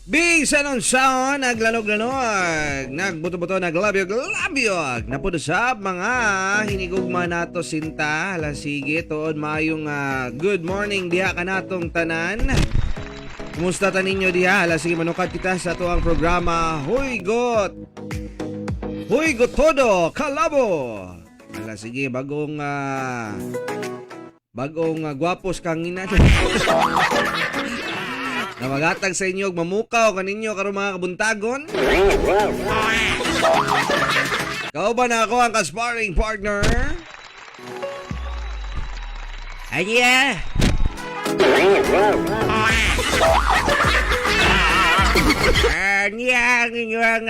Bisan unsaon, naglanog-lanog, nagbuto-buto, naglabyog-labyog. Napud usab, mga hinigugma nato sinta. Hala sige, tuod maayong good morning diha kanatong tanan. Kumusta ta ninyo diha? Hala sige, manukad kita sa atoang programa Huygot. Huygot todo, kalabo. Hala sige, bagong gwapos kang ina na magatag sa inyo og mamukaw kaninyo karon, mga kabuntagon. Kauban na ako ang ka-sparring partner. Anya! Anya ang inyong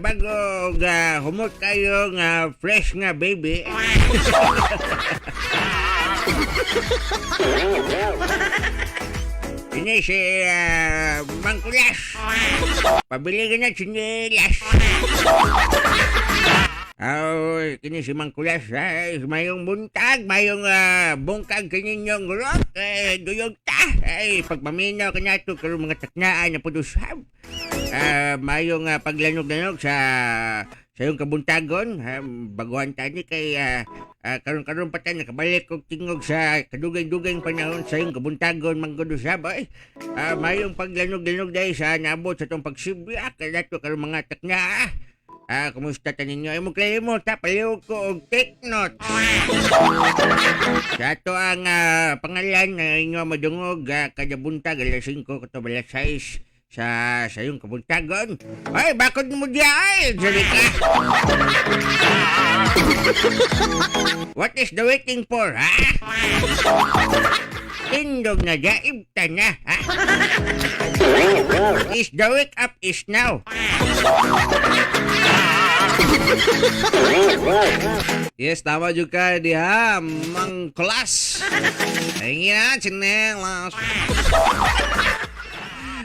bagong humot kayo nga fresh nga baby. Ini si Mang Kulas. Pabili ka na tsinelas. Oh, kini si Mang Kulas, ay, mayong buntag, mayong bungkag kaninyong rok, eh, duyog ta. Ay, pagpaminaw ka nato karon mga taknaan na pudusab. Mayong paglanog-lanog sa iyong kabuntagon, baguhan tani kay karon-karon pa ta nakabalik og tingog sa kadugay-dugay panahon sa iyong kabuntagon, manggod usab ay. Mayong paglanog-lanog dahil sa naabot sa tong pagsibya kanato karon mga taknaa. Kumusta ta ninyo? Ay mo mo ta paliw ko og take notes. Sa ato ang pangalan na inyo madungog kada buntag alas 5 kato alas 6 sa iyong kabuntagon. Ay, bakod mo diya ay! Dali ka! What is the waiting for, ha? Tindog na jaib ta na, ha? Is the wake up is now. Yes, tama jud ka diha, Mang Kulas. Ay nga, tsinelas.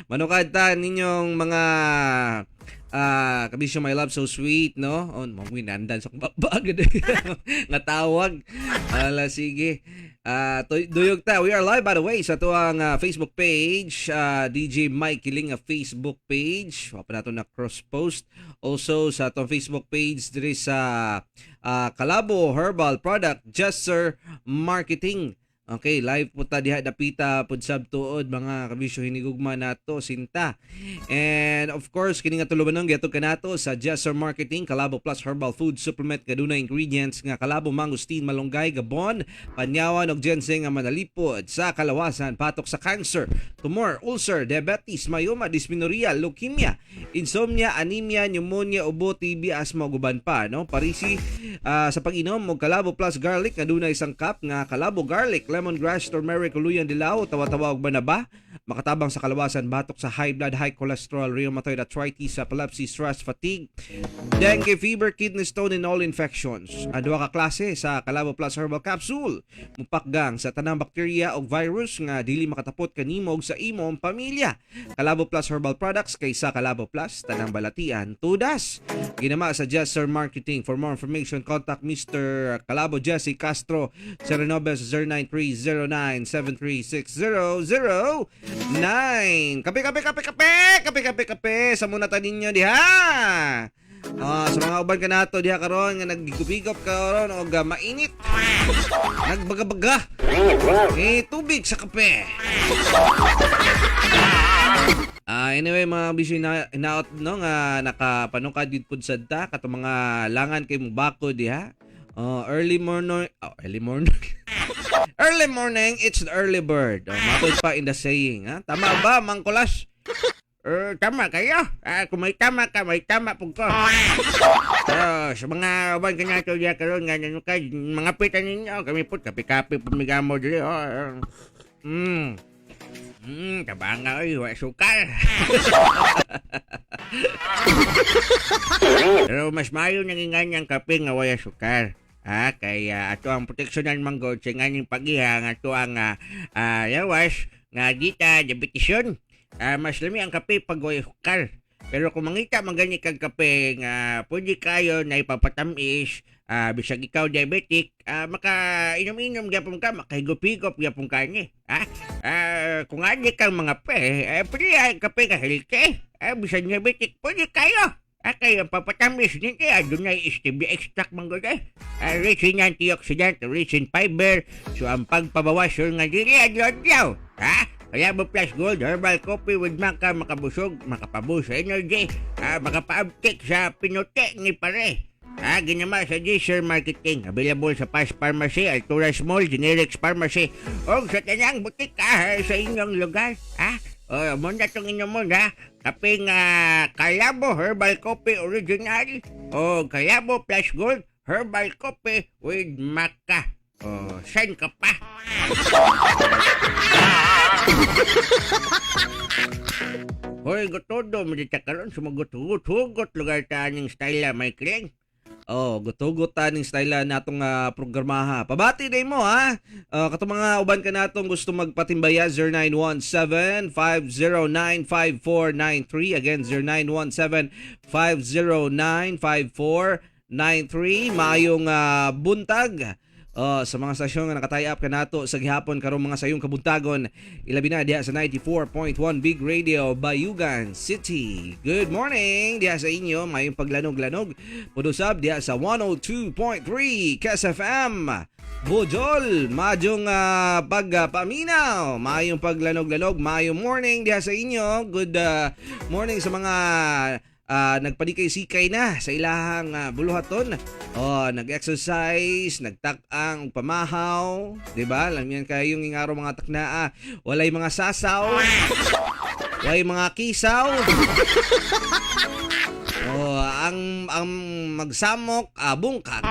Manukad ta ninyong mga kabisyo, my love so sweet, no? Oh, mo nandan sa babag nga tawag. Ala sige. Duyog ta. We are live, by the way, sa tuang Facebook page, DJ Mike Kilinga Facebook page. Wa pa nato na cross post. Also sa atong Facebook page diri sa Kalabo Herbal Product Jesser Marketing. Okay, live po ta diha dapita pud sab tuod, mga kabisyo hinigugma nato sinta. And of course, kini nga tulubanon gihatod kanato sa Jesser Marketing, Kalabo Plus Herbal Food Supplement kaduna ingredients nga kalabo, mangosteen, malunggay, gabon, panyawan ug ginseng nga manalipod sa kalawasan patok sa cancer, tumor, ulcer, diabetes, myoma, dysmenorrhea, leukemia, insomnia, anemia, pneumonia, ubo, TB, asthma ug uban pa, no? Parisi sa pag-inom og Kalabo Plus Garlic nga dunay sangkap nga kalabo, garlic, lemongrass, turmeric, uluyan, dilaw, tawa-tawa ug banaba, makatabang sa kalawasan batok sa high blood, high cholesterol, rheumatoid arthritis, epilepsy, stress, fatigue, dengue fever, kidney stone and all infections. Ang duha ka klase sa Kalabo Plus Herbal Capsule mupakgang sa tanang bakterya ug virus nga dili makatapot kanimo ug sa imong pamilya. Kalabo Plus Herbal Products, kaysa Kalabo Plus, tanang balatian tudas. Ginama sa Jesser Marketing. For more information, contact Mr. Kalabo Jesse Castro Serenobes 093097360009. Kape, kape, kape, kape! Kape, kape, kape! Sa muna ta ninyo diha! Sa mga uban kanato diha karon nga naggigop-higop karon og mainit. Nagbaga-baga. Eh, tubig sa kape. Anyway, mga bisyo na inaot no nga nakapanukad gid pud sad ta katong mga langan kay mo bako diha. Oh, early morning, oh, early morning. Early morning, it's the early bird. Oh, matod pa in the saying, ha? Tama ba, Mang Kulas? Tama kayo. Kung may tama ka, may tama pud ko. Sa mga uban kanato diya karon nga nanukad, mga pita ninyo, kami pud kape-kape pud migamo diri. Oh. Tabanga oy, wa sukal. Pero mas maayo nang inganyang kape nga waya sukar. Kay ato ang proteksyonan manggod sa nganing pagiha nga ato ang yawas nga dita diabetisyon. Mas lami ang kape pag way sukar. Pero kung mangita man gani kag kape nga pwede kayo na ipapatamis, Bisag ikaw diabetic, maka inom-inom gyapon ka, makahigop-higop gyapon ka ni. Ha? Kung ani kang mga pe, pwede ay kape ka healthy. Bisag diabetic, pwede kayo. Kay ang papatamis nito, dunay stevia extract man gud eh. Rich in antioxidant, rich in fiber, so ang pagpabawas yun nga dili adlaw-adlaw. Ha? Kalabo Plus Gold Herbal Coffee with Maca, makabusog, makapaboost sa energy, makapaabtik sa pinuti ni pare. Ginama sa Gisher Marketing. Available sa Pass Pharmacy, Alturas Mall, Generics Pharmacy, o sa tanang butika sa inyong lugar. Ha? O, muna itong inyong ha. Kaping Kalabo Herbal Coffee Original o Kalabo Plus Gold Herbal Coffee with Maca. O, saan ka pa? Hoy, gotodo, medita karon sumagot-hugot-hugot lugar ta aning style may kling. Oh, gutugot ta ning style natong programaha. Pabati day mo ha. Katong mga uban ka natong gusto magpatimbaya, 0917-509-5493. Again, 0917-509-5493. Maayong buntag. Oh, sa mga stasyon nga naka-tie up kanato sa gihapon karong mga sayong kabuntagon, ilabi na diha sa 94.1 Big Radio, Bayugan City. Good morning diha sa inyo, mayong paglanog-lanog. Pudusab diha sa 102.3 Kes FM. Bujol, maayong pagpaminaw, mayong paglanog-lanog, mayong morning diha sa inyo. Good morning sa mga nagpanikay-sikay na sa ilahang buluhaton. Oh, nag-exercise, nagtak-ang pamahaw, 'di ba? Alam yan kayo yung ingaro mga taknaa, walay mga sasaw, walay mga kisaw. Oh, ang magsamok, bungkag.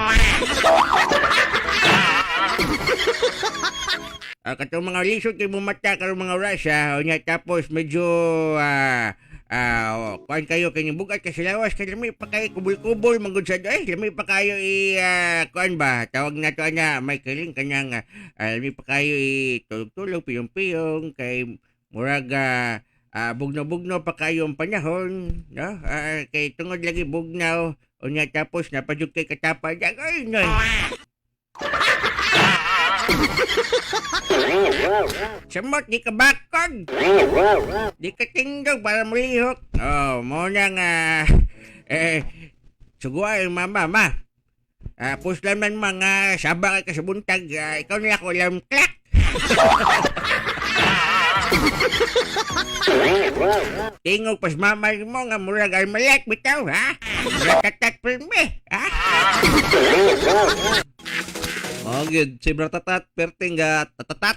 Katong mga lisod kay bumata karong mga oras ha. Unya tapos medyo kuan kayo kay bugat kasi lawas kay lami pa kayo kubol-kubol manggod sa eh lami pa kayo i kuan ba tawag na to ana may kiling kanyang lami pa kayo i tulog-tulog piyong-piyong kay murag bugno-bugno pa kayo ang panahon, no, kay tungod lagi bugnaw, unya tapos napadjud kay katapad ay noy. Samot, di ka bakod. Di ka tindog para mulihok. Oh, mo na nga, eh, suguan yung mama, ma. Puslan man mga saba ka sa buntag, ikaw na ako alarm clock. Tingog pas mama mo nga murag armalak bitaw, ha? Ratatat perme, ha? Oh, good. Si Bratatat, perting ga tatatat.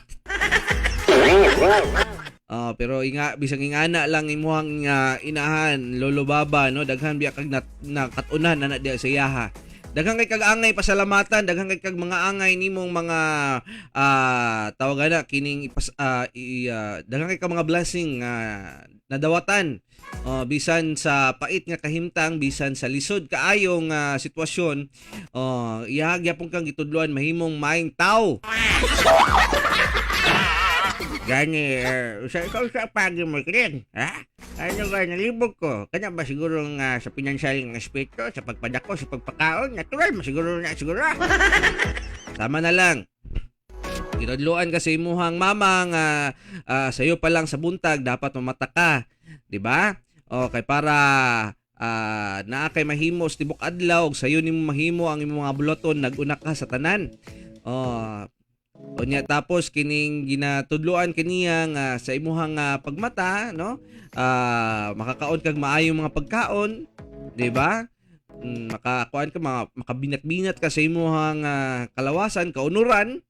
Oh, pero inga bisang ingana lang imuhang inahan, lolo baba, no, daghan biya kag nakatunan na diya sa iyaha. Daghan kay kag angay pasalamatan, daghan kay kag mga angay nimong mga tawagan na kining ipas, daghan kay kag mga blessing nadawatan. Oh, bisan sa pait nga kahimtang, bisan sa lisod kaayong sitwasyon, oh, iyaha gyapon kang gitudloan mahimong maayong tawo. Gani, sa ikaw sa pagi mo, Kren, ha? Ano ba, nalibog ko? Kana ba siguro nga sa pinansyal nga aspeto, sa pagpadako, sa pagpakaon, natural, masiguro na siguro. Tama na lang. Gitudloan ka sa imuhang mama nga sayo pa lang sa buntag dapat mamata ka, 'di ba? Okay para naa kay mahimo sa tibok adlaw ug sayo nimo mahimo ang imong mga buluhaton, nag-una ka sa tanan. Oh, unya tapos kining ginatudloan kaniya nga sa imuhang pagmata, no? Makakaon kag maayong mga pagkaon, 'di ba? Makakuan ka mga makabinat-binat ka sa imuhang kalawasan, kaunuran.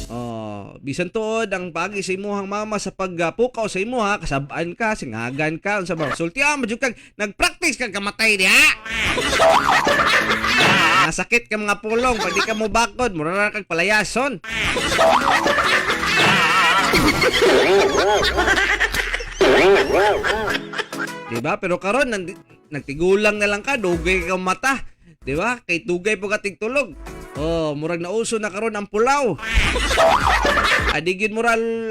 Oh, bisan tuod ang paagi sa imuhang mama sa pagpukaw sa imuha, kasab-an ka, singagan ka, unsa ba? Sultian mo jud kag nagpractice kag kamatay diha. Nasakit ka mga pulong, pag di ka mo bakod, mura na kag palayason. Diba? Pero karon nagtigulang na lang ka, dugay ka mata. Diba? Kay tugay po ka tigtulog. Oh, murag nauso na karon ang pulaw. Adigid moral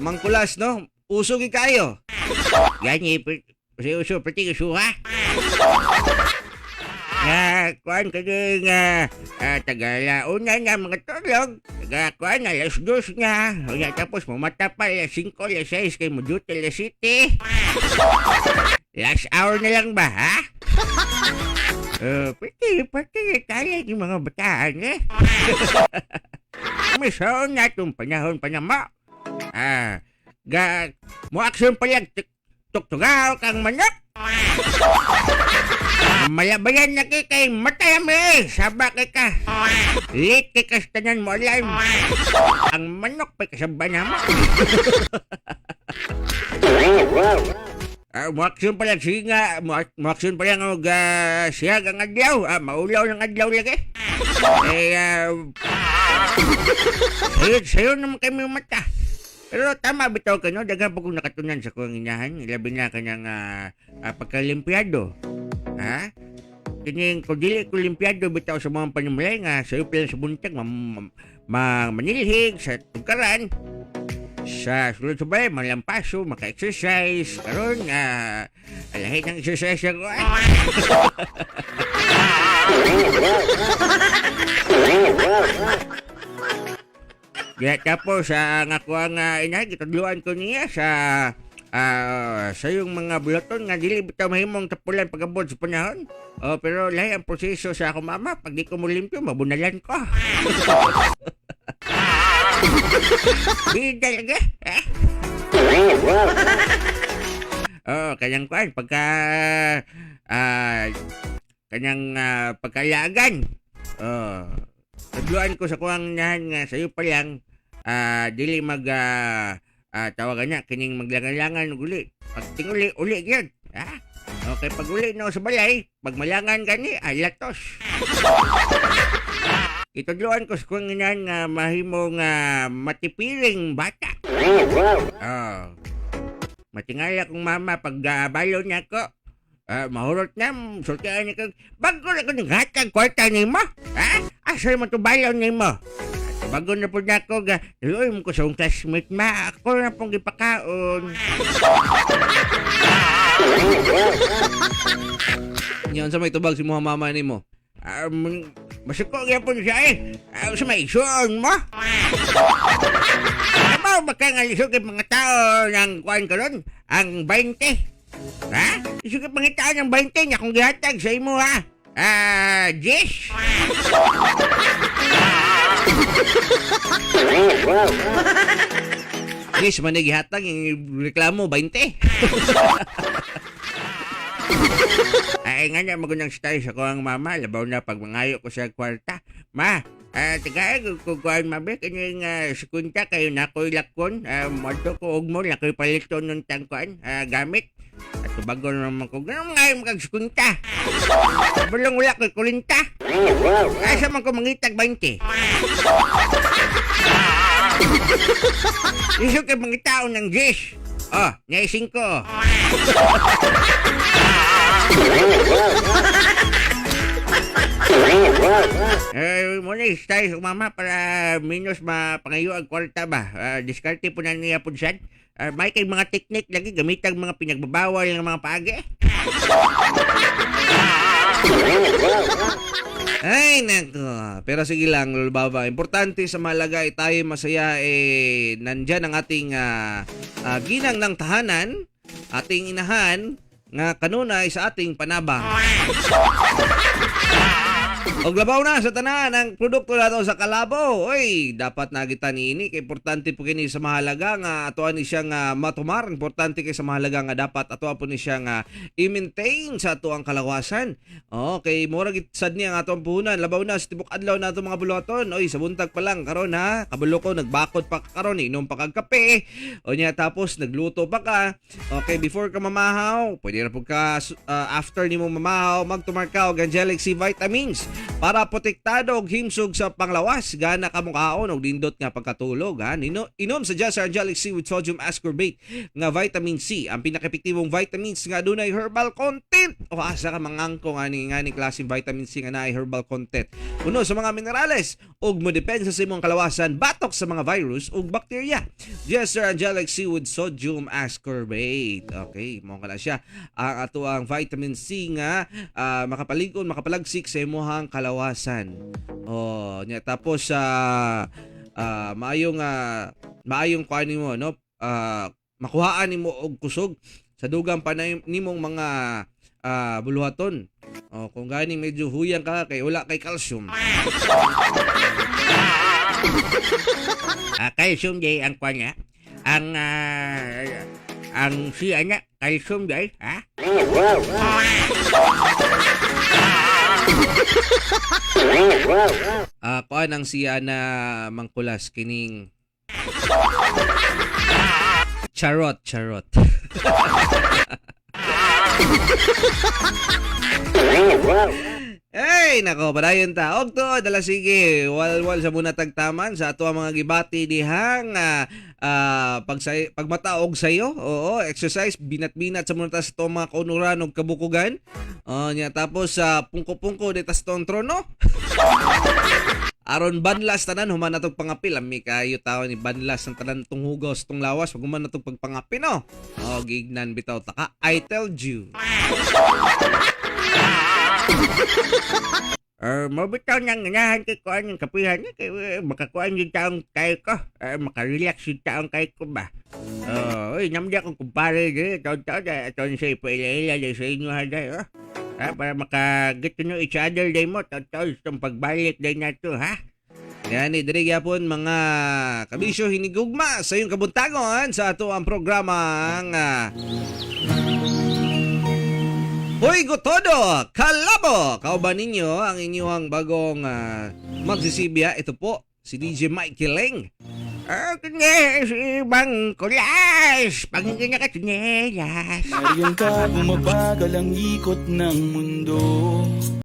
mangkulas, no? Uso gid kayo. Gani, si uso, pati uso, ha? Nga kuan kani nga tagalauna nga mga tulog. Taga kuan 2:00 nga. Unya tapos mamata pa 5:00, 6:00 kay mo duty 7:00. Last hour na lang ba, ha? Pwede, pwede, kaya yung mga bataan eh. Misoon na itong panahon pa na mo. Ga, mo aksyon pa lang, tuktugaw kang manok. Malabayan na kay kay matay mo eh. Saba kay ka. Late kay kastanan mo alarm. Ang manok pa kasaba na mo. Mo-aksyon pa lang sige nga, mo-aksyon pa lang og siyag ang adlaw. Maulaw ng adlaw lagi. Eh, sayo, sayo naman kami mata. Pero tama bitaw ka, no? Daghan pa kong nakatunan sa kuwang inahan. Labi na kanyang pagkalimpyado. Ha? Kining kung dili ko limpyado bitaw sa mga panimulay nga sayo pa lang sa buntag manilhig sa tugkaran sa sulod sa balay, malampaso, maka-exercise, karon lahi ng exercise ako. Ya, tapos ang ako ang ina, gitudloan ko niya sa sa yung mga buloton nga dili bitaw mahimong tapulan pag-abot sa panahon. Oh, pero lahi ang proseso sa ako mama, pag di ko mo limpyo, mabunalan ko. Bida lagi. Eh? Oh, kanyang kuan pagka kanyang pagkalagan. Oh, tudloan ko sa kuang nahan nga sayo pa lang dili mag tawagan niya kining maglangan-langan og uli. Pag tinguli uli gyud. Ha? Okay, pag uli na sa balay, pag malangan gani, ay latos. Itudloan ko sa kuang inahan nga mahimo nga matipiring bata. Oh. Matingala kong mama pag balo niya ko. Mahurot na, sultian niya ko. Bago na ko naghatag kwarta nimo. Ha? Asa mo to balon nimo? Bago na po na ako, ga, tuloy mo ko sa akong classmate, ma. Ako na pong gipakaon. Nya unsa may tubag si mga mama nimo? Masuko gyapon siya eh. Sa may isuon mo. Abaw, baka nga isog kay mga tao ng kuan karon ang 20. Ha? Isog kay mga tao ng 20 niya kung gihatag sa imo ha. Jess. Yes, man gihatag yung reklamo 20. Ay, nga na magunang style sa kuang mama. Labaw na pag mangayo ko sa kwarta. Ma, tagay ko ko kuan mabe kining sekunta kayo na ko'y lakon. Modto ko og mo na ko'y paliton ng tangkuan gamit. At tubagon naman ko, ganun mga kag sekunta. Bulong wala ko'y kulinta. Asa man ko mangitag 20. Isog kay mga tao ng 10. Oh, naising ko. Eh, muna style sa mama para minus mapangayo ang kwarta ba. Diskarte po na niya po siya. May kay mga teknik lagi gamitag mga pinagbabawal ng mga paagi. Ay, nako. Pero sige lang, Lolo Baba. Importante sa mahalaga ay tayo masaya eh nandyan ang ating ginang ng tahanan, ating inahan, nga kanunay sa ating panabang. Og labaw na sa tanan ang produkto nato sa Kalabo. Oy, dapat na kita niini kay importante po kini sa mahalaga nga atoan ni siya nga matumar. Importante kay sa mahalaga nga dapat atoa po ni siya nga i-maintain sa ato ang kalawasan. Okay, mura gid sad niya ang atong puhunan. Labaw na sa tibok adlaw na ato mga buluhaton. Oy, sa buntag pa lang karon ha. Kabalo ko nagbakod pa ka karon, inom pa kag kape. O niya tapos nagluto pa ka. Okay, before ka mamahaw, pwede ra pud ka after nimo mamahaw, magtumar ka og Angelic C vitamins. Para protektado og himsog sa panglawas, gana ka mukaon og nindot nga pagkatulog ha. Nino, inom sa Jester Angelic C with sodium ascorbate nga vitamin C, ang pinakaepektibong vitamins nga adunay herbal content. O asa ka mangangko ngani ngani klaseng vitamin C nga naay herbal content. Puno sa mga minerales ug modepensa sa imong kalawasan batok sa mga virus ug bakterya. Jester Angelic C with sodium ascorbate. Okay, mao kana siya ang ato ang vitamin C nga makapalig-on, makapalagsik sa imong kalawasan. Oh, nya tapos sa maayong kuan nimo, no? Makuhaan nimo og kusog sa dugang pa nimong mga buluhaton. Oh, kung gani medyo huyang ka kay wala kay calcium. Calcium day ang kuan niya. Ang siya niya, calcium day, ha? Kuan ang siya na mangkulas kining Charot, charot. Hey, nako, padayon ta. Og to, dala sige. Walwal sa muna tagtaman sa ato ang mga gibati dihang pagmataog sayo. Oo, exercise binat-binat sa muna ta sa ato ang mga kaunuran og kabukugan. Oh, nya tapos sa pungko-pungko di tas tong trono. Aron banlas tanan human natog pangapil, ami kayo tawo ni banlas ang tanan tong hugos tong lawas pag human natog pagpangapil, no. Oh, gignan bitaw ta ka. I tell you. Mabitaw niyang ganahan kay kuan yung kapihan niya kay makakuan yung taong kayo ko. Makarelax yung taong kayo ko ba. Oh, oy, namdi akong kumpare di. Taon-taon na taon sa ipaila-ila di sa inyo ha day, oh. Ha, para maka-get to know each other day mo. Taon-taon itong pagbalik day na to, ha? Yan, diri gyapon mga kabisyo hinigugma sa iyong kabuntagon sa ato ang programang Hoy Gotodo, Kalabo! Kauban ninyo ang inyong bagong magsisibya. Ito po, si DJ Mike Kiling. Oh, kanya si Bang Kulas. Pangingin na ka, tsinelas. Ngayon ka, bumabagal ang ikot ng mundo.